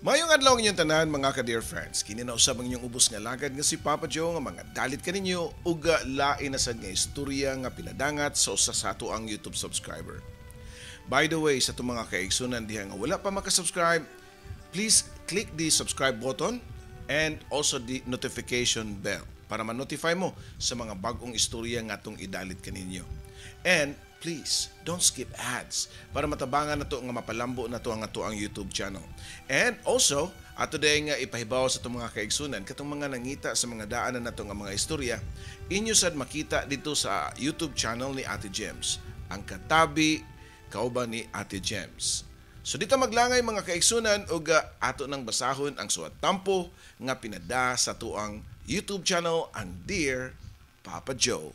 Mayong adlaw inyong tanan, mga ka-dear friends. Kini na usab ang inyong ubos nga lagad nga si Papa Joe nga mga dalit kaninyo ug lain na sad nga istorya nga pinadangat sa usa sa ato ang YouTube subscriber. By the way, sa itong mga kaigsunan diha nga wala pa makasubscribe, please click the subscribe button and also the notification bell para ma-notify mo sa mga bagong istorya nga atong idalit kaninyo. And please, don't skip ads para matabangan na to nga mapalambo na to ang ato ang YouTube channel. And also, ato day nga ipahibaw sa itong mga kaigsunan, katong mga nangita sa mga daanan nato nga mga istorya, inyo sad makita dito sa YouTube channel ni Ate Gems, ang Katabi kauban ni Ate Gems. So dito maglangay, mga kaigsunan, ug ato nang basahon ang suwat tampo nga pinada sa tuang YouTube channel, ang Dear Papa Joe.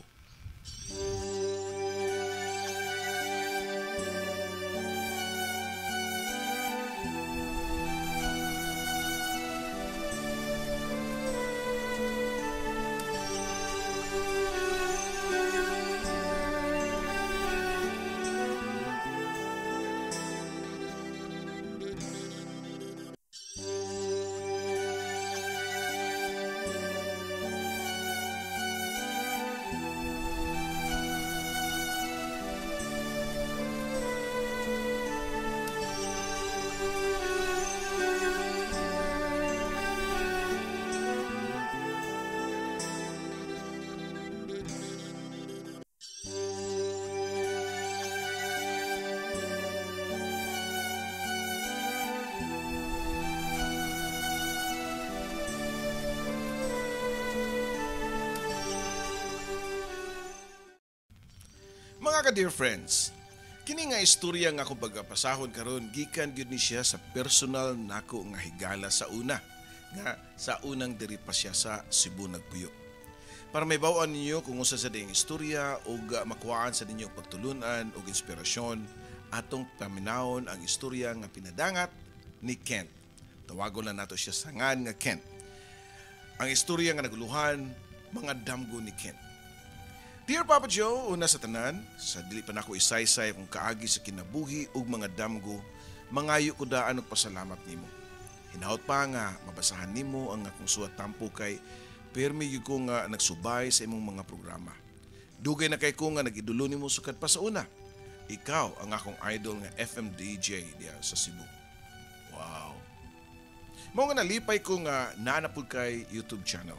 Mga ka-dear friends, kini nga istorya nga akong pagkapasahon karon gikan gyud ni siya sa personal nako nga higala sa una, nga sa unang diri pa siya sa Cebu nagpuyo. Para may bawaan ninyo kung unsa sa diyang istorya ug makuhaan sa ninyong pagtulunan ug inspirasyon, atong paminawon ang istorya nga pinadangat ni Kent. Tawagon lang nato siya sa ngan nga Kent. Ang istorya nga naguluhan mga damgo ni Kent. Dear Papa Joe, una sa tanan, sa dili pa nako isaysay kung kaagi sa kinabuhi ug mga damgo, mangayo ko daan og pasalamat nimo. Hinaot pa nga mabasahan nimo ang akong suwat tampo kay pirmi gyud ko nga nagsubay sa imong mga programa. Dugay na kay ko nga nag-idulo nimo sukad pa sa una. Ikaw ang akong idol nga FM DJ diha sa Cebu. Wow. Mao nga nalipay ko nga naa na pud kay YouTube channel.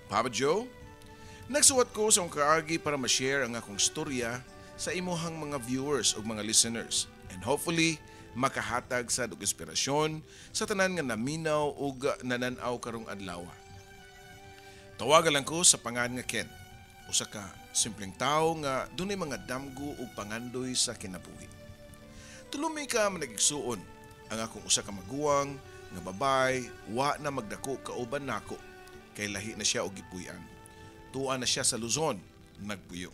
Papa Joe, nagsuwat ko sa akong kaagi para ma-share ang akong storya sa imuhang mga viewers ug mga listeners and hopefully makahatag sa og inspirasyon sa tanan nga naminaw ug nanan-aw karong adlaw. Tawagan lang ko sa pangan nga Ken, usa ka simpleng tawo nga dunay mga damgo ug pangandoy sa kinabuhi. Tulumi ka managigsuon ang akong usa ka maguwang nga babay wa na magdako kauban nako kay lahi na siya og gipuy-an. Tuwa na siya sa Luzon, nagpuyo.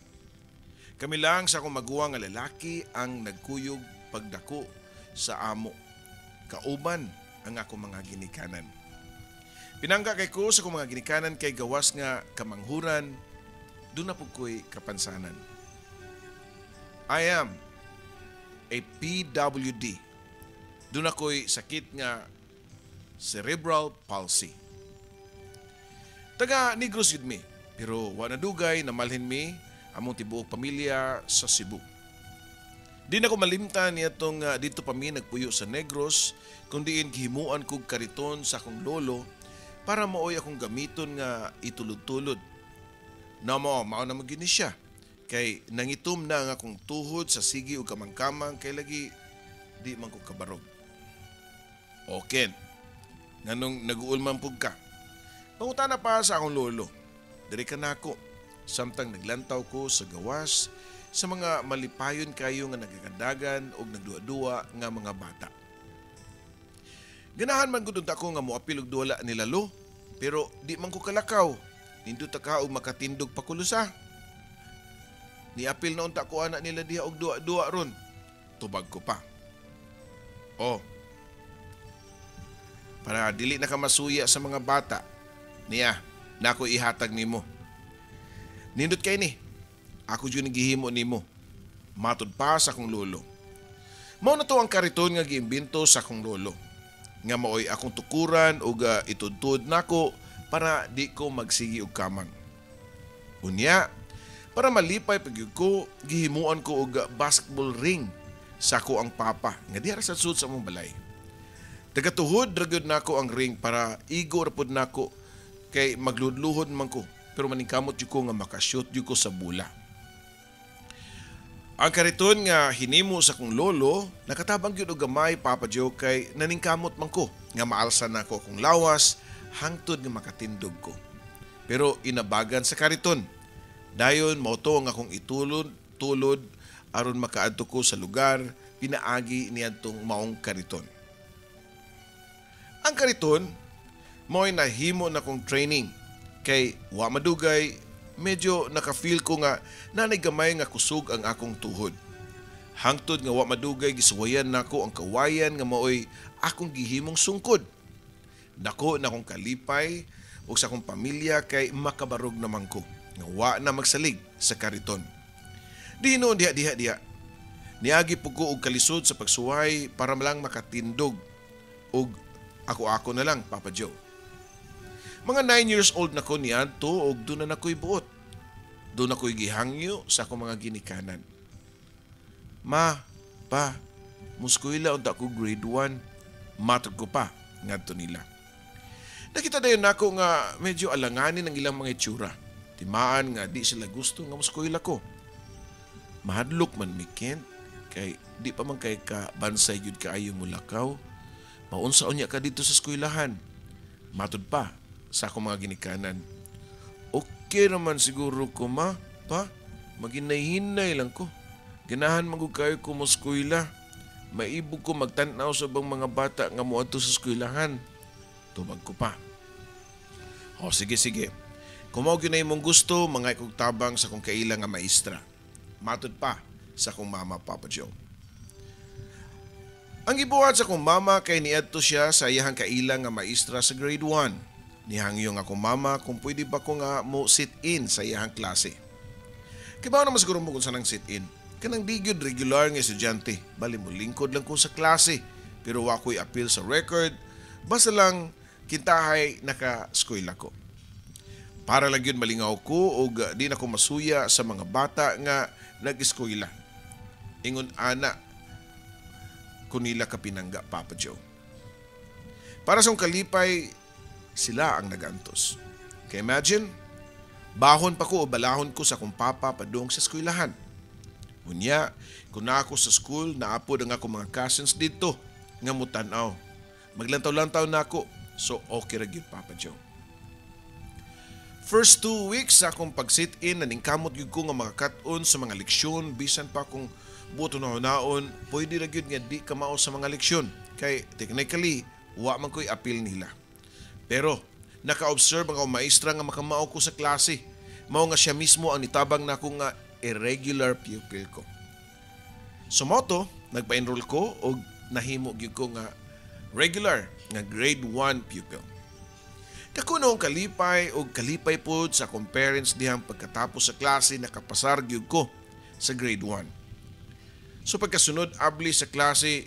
Kami lang sa akong maguwang nga lalaki ang nagkuyog pagdako sa amo. Kauban ang akong mga ginikanan. Pinangga kay ko sa akong mga ginikanan kay gawas nga kamanghuran, doon na po ko'y kapansanan. I am a PWD. Doon ako'y sakit nga cerebral palsy. Taga Negros yun mi. Pero wa na dugay na malhin mi among tibuok pamilya sa Cebu. Di na ko malimtan niya itong dito pa mi nagpuyo sa Negros, kung diin gihimuan kog kariton sa akong lolo para maoy akong gamiton nga itulod-tulod. Na mo, mao na magini siya. Kay nangitom na ang akong tuhod sa sigi ug kamang-kamang kay lagi di man ko kabarog. Okay. Nganong naguol man pug ka. Pangutana pa sa akong lolo. Diri ka nako, samtang naglantaw ko sa gawas sa mga malipayon kayo nga nagkagandagan og nagduwa-duwa nga mga bata. Ganahan man gud unta ko nga moapil og duwala ni Lalo, pero di man ko kalakaw. Nindot ka og makatindog pakulusa. Niapil na unta ko ana nila diha og duwa-duwa ron. Tubag ko pa. Oh. Para dili na ka masuya sa mga bata, niya, nako ihatag nimo. Nindot kay ni. Ako jud gihimo nimo. Matud pa sa akong lolo. Mao na to ang kariton nga giimbento sa akong lolo. Nga maoy akong tukuran ug itudtud nako para di ko magsigi og kamang. Unya, para malipay pag ko, gihimuan ko og basketball ring sa ako ang papa nga diha ra sa sud sa among balay. Tagatuhod ra gyud nako ang ring para igo ra pud nako kay magludluhod man ko, pero maningkamot jud ko nga makashoot jud ko sa bula. Ang kariton nga hinimo sa akong lolo, nakatabang gyud og gamay, Papa Joe, kay naningkamot man ko nga maalsa nako akong lawas hangtod nga makatindog ko. Pero inabagan sa kariton. Dayon mao to ang akong itulod tulod aron makaadto ko sa lugar pinaagi niadtong maong kariton. Ang kariton mao'y nahimo na kong training kay wa madugay medyo naka-feel ko nga nanay gamay nga kusog ang akong tuhod. Hangtod nga wa madugay gisuwayan nako ang kawayan nga maoy akong gihimong sungkod. Dako na akong kalipay ug sa akong pamilya kay makabarog naman ko nga wa na magsalig sa kariton. Di noon diha diha diha. Niagi pud ko og kalisod sa pagsuway para lang makatindog og ako-ako na lang, Papa Joe. Mga 9 years old na ko niadto og doon na nakoy buot. Doon ako'y gihangyo sa akong mga ginikanan. "Ma, Pa, muskwela unta ko grade 1." Matod ko pa ngadto nila. Nakita dayon nako nga medyo alanganin ang ilang mga itsura. Timaan nga di sila gusto nga muskwela ko. "Mahadlok man mi, Kent, kay di pa man kay ka bansay gyud kaayo mulakaw. Maunsa unya ka dito sa eskwelahan?" Matod pa sa akong mga ginikanan. "Okay naman siguro ko, Ma, Pa, maginay-hinay lang ko. Ganahan man gud kayo ko moskwela. Maibog ko magtan-aw sa ubang mga bata nga moadto sa eskwelahan." Tubag ko pa. "O sige, sige. Kung mao gyud na imong gusto, mga kog tabang sa akong kaila nga maestra." Matod pa sa akong mama, Papa Joe. Ang gibuhat sa akong mama kay niadto siya sa iyahang kaila nga maestra sa grade 1. Nihangyo nga akong mama kung pwede ba ko nga mo sit in sa iyahang klase. Kibaw naman siguro mo kung saan ang sit in. Kanang di gyud regular nga estudyante. Bali mo lingkod lang ko sa klase. Pero wa ko'y appeal sa record. Basta lang kintahay naka-eskwela ko. Para lang yun malingaw ko og di na ko masuya sa mga bata nga nag-eskwela. Ingon ana ko nila kapinangga, Papa Joe. Para sa akong kalipay, sila ang nagantos. Kaya imagine, bahon pa ko o balahon ko sa akong papa padung sa eskwelahan. Unya, kung na ako sa school, naapod ang akong mga cousins dito nga mutanaw. Maglantaw-lantaw na ako, so okay ra gyud, Papa Joe. First 2 weeks sa akong pag-sit-in, naningkamot gyud ko nga makakat-on sa mga leksyon, bisan pa kung buto na hunaon, pwede ra gyud nga di ka mao sa mga leksyon. Kay technically, wa man ko'y appeal nila. Pero naka-observe ang akong maestra nga makamao ko sa klase. Mao nga siya mismo ang nitabang nako nga irregular pupil ko. So mao to, nagpa-enroll ko og nahimo gyud ko nga regular nga grade 1 pupil. Dako noong kalipay og kalipay pod sa akong parents dihang pagkatapos sa klase nakapasar gyud ko sa grade 1. So pagkasunod abli sa klase,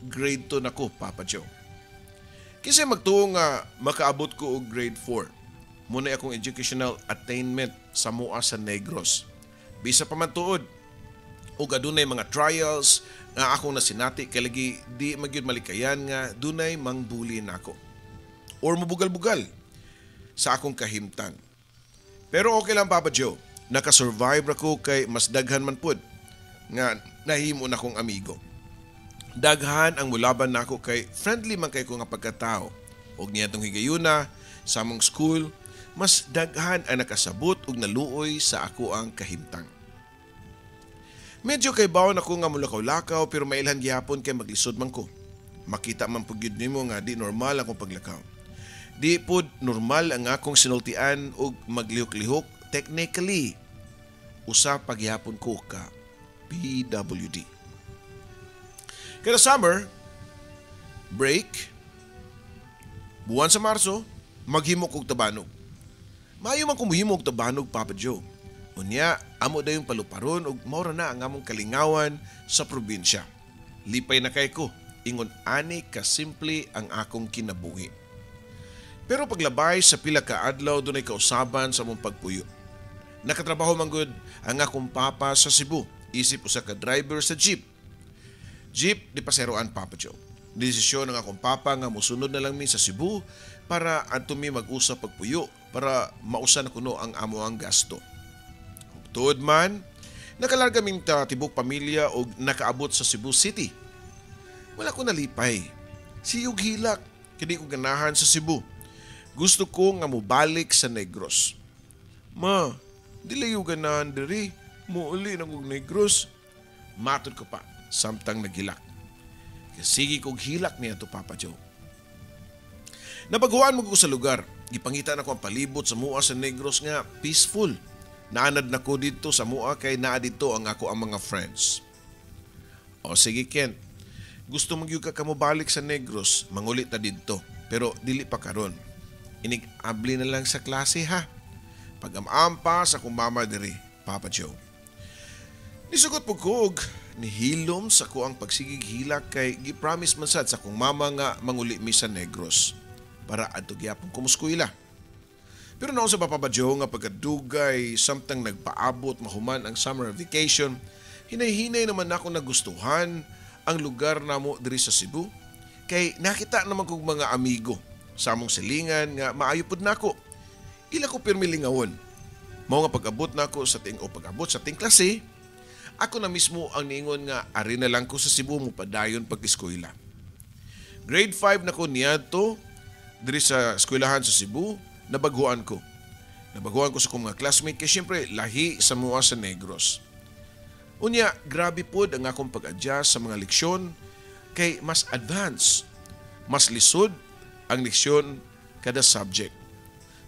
grade 2 na ko, Papa Joe. Kinsa magtuo nga makaabot ko og grade 4? Muna akong educational attainment sa mua sa Negros. Bisa pa man tuod ug adunay mga trials nga akong nasinati kay lagi di magyud malikayan nga dunay mangbuli nako or mubugal-bugal sa akong kahimtang. Pero okay lang, Papa Joe. Nakasurvive ra ko kay mas daghan man pud nga nahimo na kong amigo. Daghan ang mulaban nako kay friendly man kay ko nga pagkatao. Og niadtong higayuna sa among school, mas daghan ang nakasabot og naluoy sa ako ang kahimtang. Medyo kay bawon ako nga mulakaw-lakaw, pero mailhan gihapon kay maglisod man ko. Makita man pud gyud nimo nga di normal akong paglakaw. Di pod normal ang akong sinultian og maglihok-lihok, technically usa paghihapon ko ka PWD. Kada summer break, buwan sa Marso, maghimo kog tabanog. Maayo man kung mohimo og tabanog, Papa Joe. Unya, amo dayong paluparon ug mao ra na ang among kalingawan sa probinsya. Lipay na kay ko. Ingon ani kasimple ang akong kinabuhi. Pero paglabay sa pila ka adlaw, dunay kausaban sa among pagpuyo. Nakatrabaho man gud ang akong papa sa Cebu, isip usa ka driver sa jeep. Jeep di paseroan, Papa Joe. Desisyon ng akong papa nga mosunod na lang mi sa Cebu para adto mi mag-usap pagpuyo para mausa na kuno ang amo ang gasto. Tuod man, nakalarga ming ta tibok pamilya og nakaabot sa Cebu City. Wala ko nalipay. Siyog hilak, kini ko ganahan sa Cebu. Gusto ko nga mobalik sa Negros. "Ma, dili ko ganahan diri. Muuli na kog Negros." Matod ko pa, samtang nagilak. Sige kog hilak niya to, Papa Joe. Nabaguan mo ko sa lugar. Gipangita na ko ang palibot sa mua sa Negros nga peaceful. Naanad na ko dito sa mua kay naa dito ang ako ang mga friends. "O sige, Kent, gusto mo gyud ka kamobalik sa Negros, mangulit ta didto. Pero dili pa karon. Inig-abli na lang sa klase ha." Pag-am pa sa akong mama diri, Papa Joe. Nisugot po ko og nihilom sa ko ang pagsigig hilak kay gi-promise man sad sa akong mama nga manguli mi sa Negros para adto gyapon ko moskwela. Pero naon sa, Papa Joe, nga pagkadugay samtang nagpaabot mahuman ang summer vacation, hinay-hinay naman ako nagustuhan ang lugar namo diri sa Cebu. Kay nakita naman kog mga amigo sa among silingan nga maayo pud nako. Ila ko pirmi lingawon. Mao nga pag-abot nako sa ting o pag-abot sa ting klase, ako na mismo ang niingon nga ari na lang ko sa Cebu mo padayon pag-eskwela. Grade 5 na ko niadto diri sa eskwelahan sa Cebu, nabaguan ko. Nabaguan ko sa akong mga classmate kay syempre lahi sa mua sa Negros. Unya, grabe pod ang akong pag-adjust sa mga leksyon kay mas advance, mas lisod ang leksyon kada subject.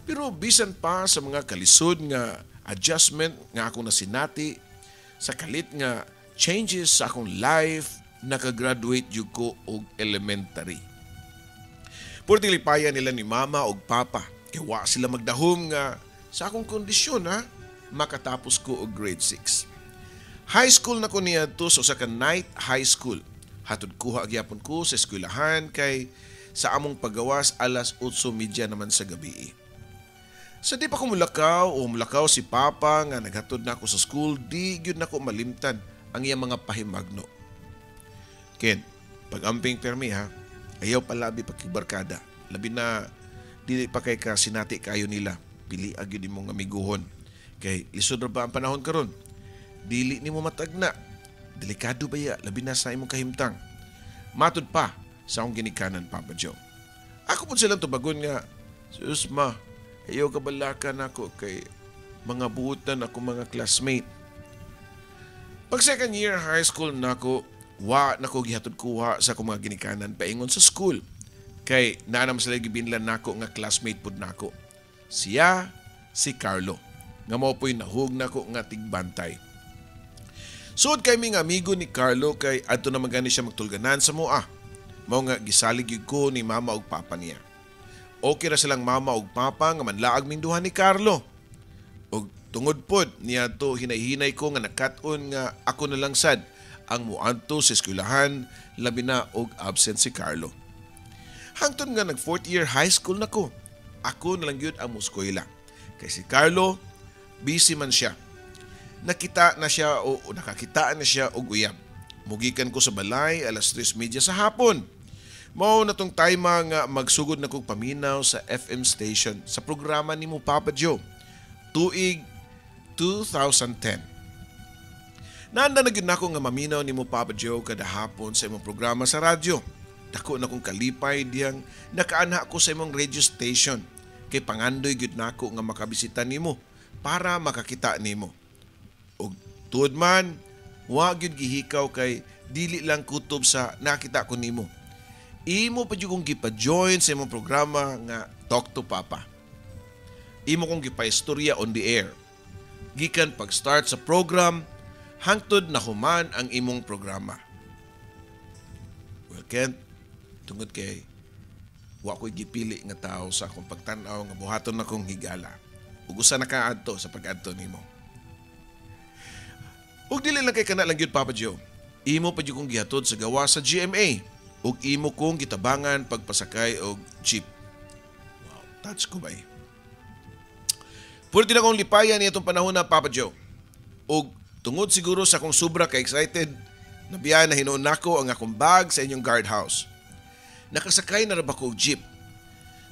Pero bisan pa sa mga kalisod nga adjustment nga akong nasinati, sa kalit nga changes sa akong life, nakagraduate jud ko og elementary. Purting lipayan nila ni mama og papa kay wa sila magdahom nga sa akong kondisyon ha, makatapos ko og grade 6. High school na ko niadto sa usa ka night high school. Hatod kuha gyapon ko sa eskwelahan kay sa among pagawas alas 8:30 naman sa gabi. Sa di pa ko mulakaw o mulakaw si Papa nga naghatod na ako sa school, di gyud nako malimtan ang iyang mga pahimagno. "Ken, pag-amping permi ha, ayaw palabi pakigbarkada. Labi na dili pa kay ka sinati kayo nila. Pili gyud imong amiguhon. Kay lisod ra ba ang panahon karon? Dili nimo matagna. Delikado ba ya, labi na sa imong kahimtang." Matud pa sa akong ginikanan, Papa Joe. Ako po silang tubagon nga, "Sus ma, ayaw kabalakan ako kay mga buutan ako mga classmate." Pag second year high school nako, wa nako gihatod kuha sa akong mga ginikanan paingon sa school. Kay naa naman sila gibinlan nako nga classmate pud nako. Siya si Carlo. Nga mao po'y nahug nako nga tigbantay. Suod kay mi nga amigo ni Carlo kay adto naman gani siya magtulganan sa mua. Mao nga gisalig gyud ko ni mama ug papa niya. Okay ra silang mama ug papa nga manlaag ming duha ni Carlo. Ug tungod pod niadto, hinay-hinay ko nga nakat-on nga ako na lang sad ang muadto sa eskwelahan, labi na og absent si Carlo. Hangtod nga nag fourth year high school na ko, ako na lang gyud ang moskwela. Kay si Carlo, busy man siya. Nakita na siya o nakakita na siya og uyab. Mugikan ko sa balay alas 3:30 sa hapon. Mao na tong time nga magsugod na kog paminaw sa FM station sa programa nimo, Papa Joe. Tuig 2010. Naanda na gyud nako nga maminaw nimo, Papa Joe, kada hapon sa imong programa sa radyo. Dako na kong kalipay diyang nakaanha ko sa imong radio station kay pangandoy gyud nako nga makabisita nimo para makakita nimo. Ug tuod man, wa gyud gihikaw kay dili lang kutob sa nakita ko nimo. Imo pa jud kong gipa-join sa imong programa nga Talk to Papa. Imo kong gipa-istorya on the air. Gikan pag-start sa program hangtod na human ang imong programa. Well, Kent, tungod kay wa ko'y gipili nga tao sa akong pagtan-aw nga buhaton akong higala. Ug usa na ka adto sa pag-adto nimo. Ug dili lang kay kana lang gyud, Papa Joe. Imo pa jud kong gihatod sa gawa sa GMA. Ug imo kong gitabangan pagpasakay og jeep. Wow, touch ko ba eh. Pwede na kong lipayan niya itong panahon na, Papa Joe. Ug tungod siguro sa akong sobra ka-excited, nabiya na hinuon nako ang akong bag sa inyong guardhouse. Nakasakay na ra ba ko og jeep.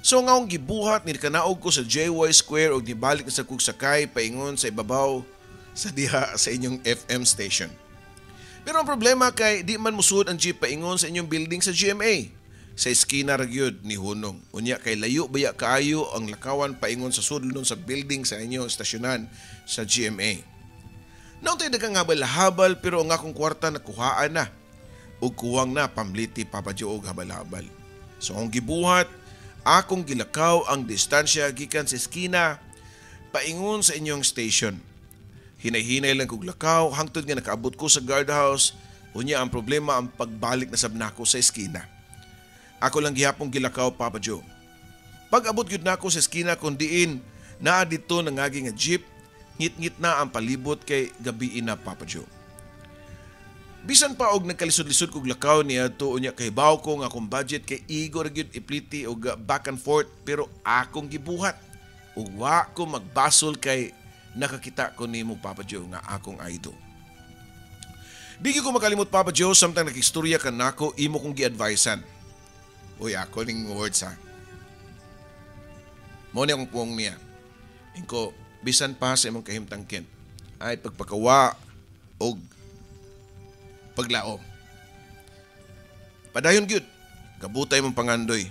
So nga akong gibuhat, nikanaog ko sa JY Square og nibalik na sa kog sakay paingon sa ibabaw sa diha sa inyong FM station. Pero ang problema kay di man musuod ang jeep paingon sa inyong building sa GMA. Sa eskina ra gyud ni hunong. Unya kay layo baya kaayo ang lakawan paingon sa sudlon sa building sa inyong estasyonan sa GMA. Nauntay daghang habal-habal, pero ang akong kwarta nakuhaan na. Ug kuwang na pamliti, Papa Joe, og habal-habal. So ang gibuhat, akong gilakaw ang distansya gikan sa eskina paingon sa inyong station. Hinay-hinay lang kog lakaw hangtod nga nakaabot ko sa guardhouse. Unya ang problema ang pagbalik na sab nako sa eskina. Ako lang gihapong gilakaw, Papa Joe. Pag abot gyud nako sa eskina kung diin naa didto nangagi nga jeep, ngit-ngit na ang palibot kay gabi na, Papa Joe. Bisan pa og nagkalisod-lisod kog lakaw niadto, unya kay baw ko nga akong budget kay igo ra gyud ipliti og back and forth, pero akong gibuhat. Ug wa ko magbasol kay nakakita ko nimo, Papa Joe, nga akong idol. Di gyud ko makalimot, Papa Joe, samtang nakistorya ka nako, imo kong gi-advisean. Uy, ako ning words ha. Mao ni akong puong niya. Ingko, bisan pa sa imong kahimtang, Kent, ay pagpakawa og paglaom. Padayon gyud, kabutay mong pangandoy.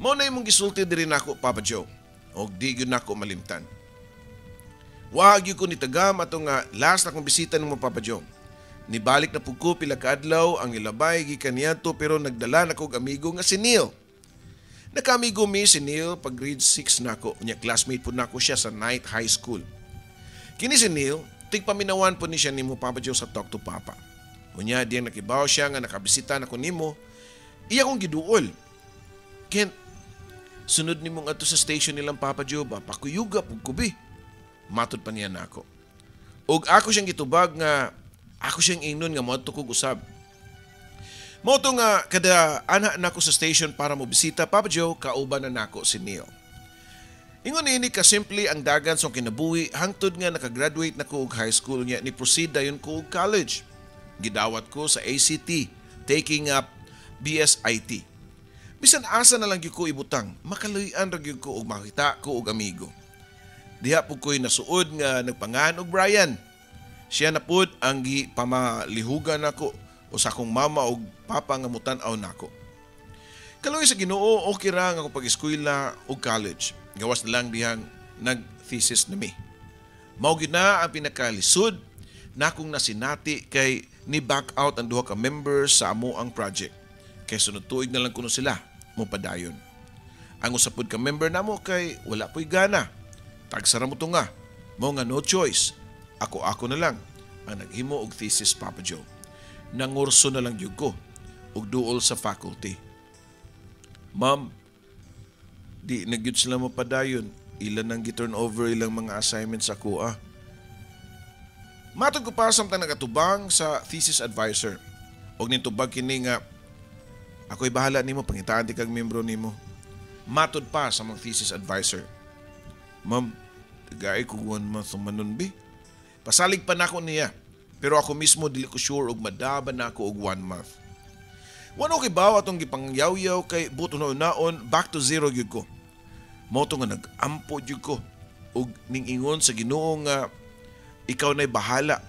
Mao na imong gisulti diri nako, Papa Joe, og di gyud nako malimtan. Wa gyud ko nitagam ato nga last akong bisita nimo, Papa Joe. Nibalik na pud ko pila ka adlaw ang ilabay gikan niadto, pero nagdala na kog amigo nga si Neil. Nakaamigo mi si Neil pag grade 6 nako, unya classmate pud nako siya sa Knight High School. Kini si Neil, tigpaminawan po ni siya nimo, Papa Joe, sa Talk to Papa. Unya diyang nakibaw siya nga nakabisita nako nimo, iya kong giduol. "Kent, sunod nimo ngadto sa station nilang Papa Joe ba, pakuyuga pug kubi." Matod pa niya nako. Og ako siyang gitubag nga ako siyang ingnon nga moadto kog usab. Mao to nga kada ana nako sa station para mo bisita, Papa Joe, kauban na nako si Neil. Ingon ini kasimple ang dagan sa kinabuhi hangtod nga nakagraduate na ko og high school niya ni proceed dayon ko og college. Gidawat ko sa ACT, taking up BSIT. Bisan asa na lang gyud ko ibutang, makaluy-an ra gyud ko og makita ko og amigo. Diha pud ko'y nasuod nga nagpangalan og Brian. Siya na pud ang gipamalihugan nako o sa akong mama og papa nga mutan-aw nako. Kaluoy sa Ginoo, okay ra nga akong pag-eskwela og college. Gawas na lang dihang nag-thesis na mi. Mao gyud na ang pinakalisod nakong nasinati kay ni back out ang duha ka members sa amo ang project. Kay sunod tuig na lang kuno sila mo padayon. Ang usa pud ka member namo kay wala po'y gana. Tagsara mo tunga. Mao nga no choice. Ako-ako na lang ang naghimo og thesis, Papa Joe. Nangurso na lang gyud ko og duol sa faculty. "Ma'am, di na gyud sila mapadayon. Ilan nang gi-turn over ilang mga assignments ako ah." Matod ko pa samtang nagatubang sa thesis advisor. Og nitubag kini nga, "Ako'y bahala nimo, pangitaan di kag membro nimo." Matod pa sa mga thesis advisor. "Ma'am, tagay ko one month manon bi." Pasalig pa nako niya. Pero ako mismo dili ko sure og madaba nako og one month. Wano kay baw atong gipangyaw-yaw kay buto na naon back to zero gyud ko. Mao to nga nag-ampo gyud ko og ning ingon sa Ginoo nga ikaw na'y bahala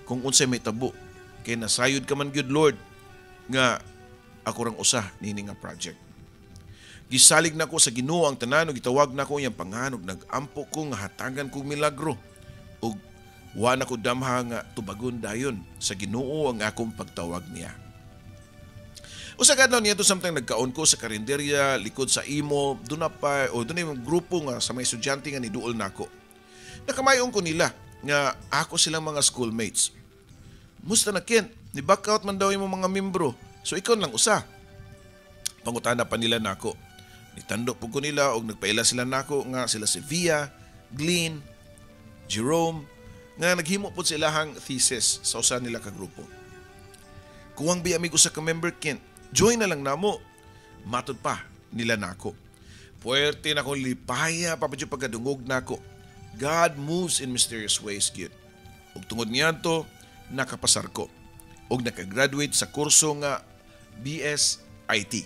kung unsay may tabo kay nasayod ka man gyud, Lord, nga ako rang usa nini nga project. Gisalig nako sa Ginoo ang tanan ug gitawag nako iyang pangalan ug nag-ampo ko nga hatagan kog milagro ug wa na ko damha nga tubagon dayon sa Ginoo ang akong pagtawag niya. Usa ka adlaw niya samtang nagkaon ko sa karinderya likod sa imo, doon na pa o doon yung grupo nga sa may estudyante nga niduol nako. Nakamayon ko nila nga ako silang mga schoolmates. "Musta na, Kent? Ni back out man daw imong mga membro. So ikaw lang usa." Pangutana pa nila nako. Nitando pud ko nila og nagpaila sila nako nga sila si Via, Glenn, Jerome nga naghimo pud sila hang thesis sa usa nila ka grupo. "Kuwang biya mig usa ka member, Kent." Join na lang namo. Matod pa nila nako. Puwerte na akong lipaya, Papa Joe, pagkadungog nako. God moves in mysterious ways gyud. Ug tungod niadto nakapasar ko ug nakagraduate sa kurso nga BS IT.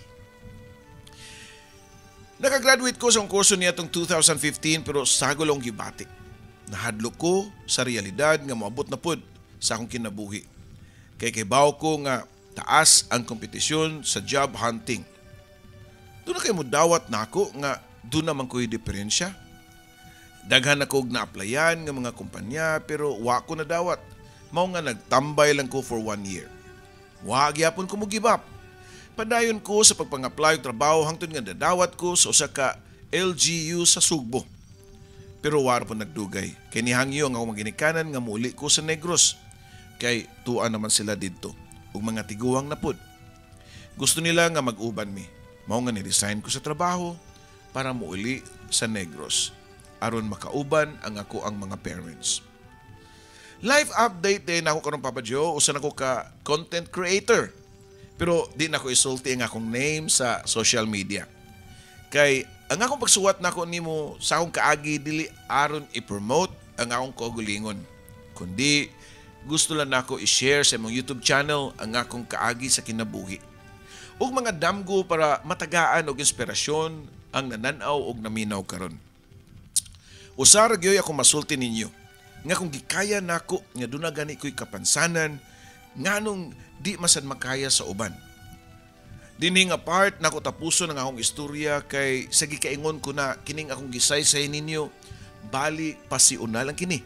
Nakagraduate ko sa kurso niya tong 2015, pero sagol ang gibati. Nahadlok ko sa realidad nga moabot na pud sa akong kinabuhi. Kay kibaw ko nga taas ang kompetisyon sa job hunting. Duna kay mudawat nako nga duna man ko'y diferensya. Daghan ako og na-applyan nga mga kumpanya pero wa ko nadawat. Mao nga nagtambay lang ko for one year. Wa gyapon ko mo give up. Padayon ko sa pagpang-apply og trabaho hangtod nga nadawat ko sa usa ka LGU sa Sugbo. Pero wa po nagdugay. Kay nihangyo ang akong ginikanan nga muli ko sa Negros. Kay tuan naman sila didto ug mga tiguang na pud. Gusto nila nga mag-uban mi. Mao nga ni-resign ko sa trabaho para muuli sa Negros aron makauban ang ako ang mga parents. Life update din ako karon, Papa Joe, usa na ko ka content creator. Pero di na ko isulti ang akong name sa social media. Kay ang akong pagsuwat nako nimo sa akong kaagi dili aron i-promote ang akong kaugalingon, kundi gusto lang nako i-share sa imong YouTube channel ang akong kaagi sa kinabuhi ug mga damgo para matagaan og inspirasyon ang nananaw og naminaw karon. Usa ra gyud akong masulti ninyo nga kung gikaya nako nga duna gani ko'y kapansanan, nganong di masad makaya sa uban? Dinhi nga part nako tapuson ang akong istorya kay sa gikaingon ko na kining akong gisaysay ninyo bali pasiuna lang kini.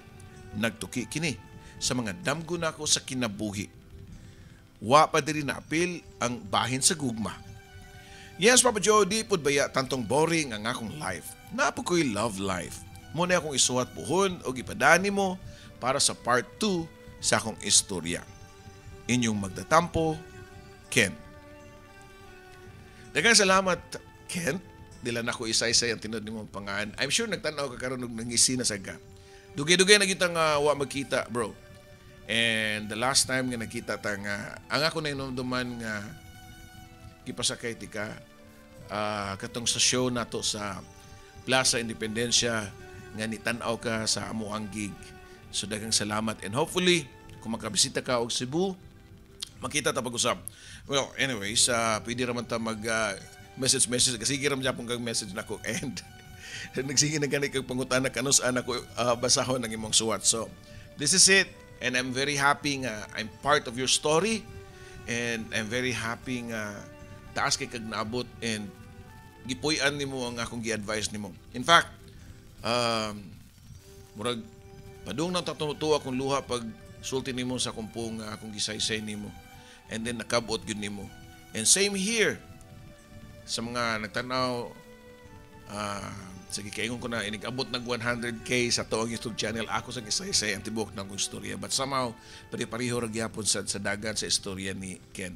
Nagtuki kini sa mga damgo nako sa kinabuhi. Wa pa diri naapil ang bahin sa gugma. Yes, Papa Joe, di pud baya tantong boring ang akong life. Naa po ko'y love life. Mao na akong isuwat puhon o gipadani mo para sa part 2 sa akong istorya. Inyong magtatampo, Ken. Daghang salamat, Kent. Dila na ko isa-isa ang tinuod nimong pangalan. I'm sure nagtanaw ka karon og nangisi na sad ka. Dugay-dugay na kitang wa magkita, bro. And the last time nga nagkita ta nga ang ako na hinumduman nga gipasakay tika katong sa show nato sa Plaza Independencia nga nitan-aw ka sa amoang gig. So daghang salamat and hopefully kung makabisita ka og Cebu, makita ta pag-usab. Well, anyways, pwede raman ta mag message message kasi sige ram japon kag message nako and nagsige na gani kag pangutana kanus ana ko basahon ang imong suwat. So, this is it and I'm very happy nga I'm part of your story and I'm very happy nga taas kay kag naabot and gipuy-an nimo ang akong gi-advise nimo. In fact, murag padung nang tatuto akong luha pag sulti nimo sa kumpong nga akong gisaysay nimo and then nakabot gyud nimo. And same here sa mga nagtanaw, sige, kaingon ko na inig-abot nag 100K sa tuang YouTube channel, ako sa gisaysay ang tibuok ng akong istorya, but somehow pare-pareho ra gyapon sa dagan sa istorya ni Ken.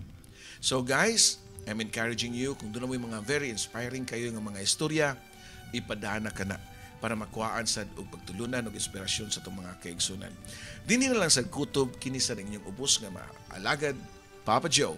So guys, I'm encouraging you, kung duna moy mga very inspiring kayo nga mga istorya, ipadana ka na para makuhaan sad og pagtulunan og inspirasyon sa atong mga kaigsunan. Dinhi na lang sa kutob kini sa inyong ubos nga maalagad, Papa Joe.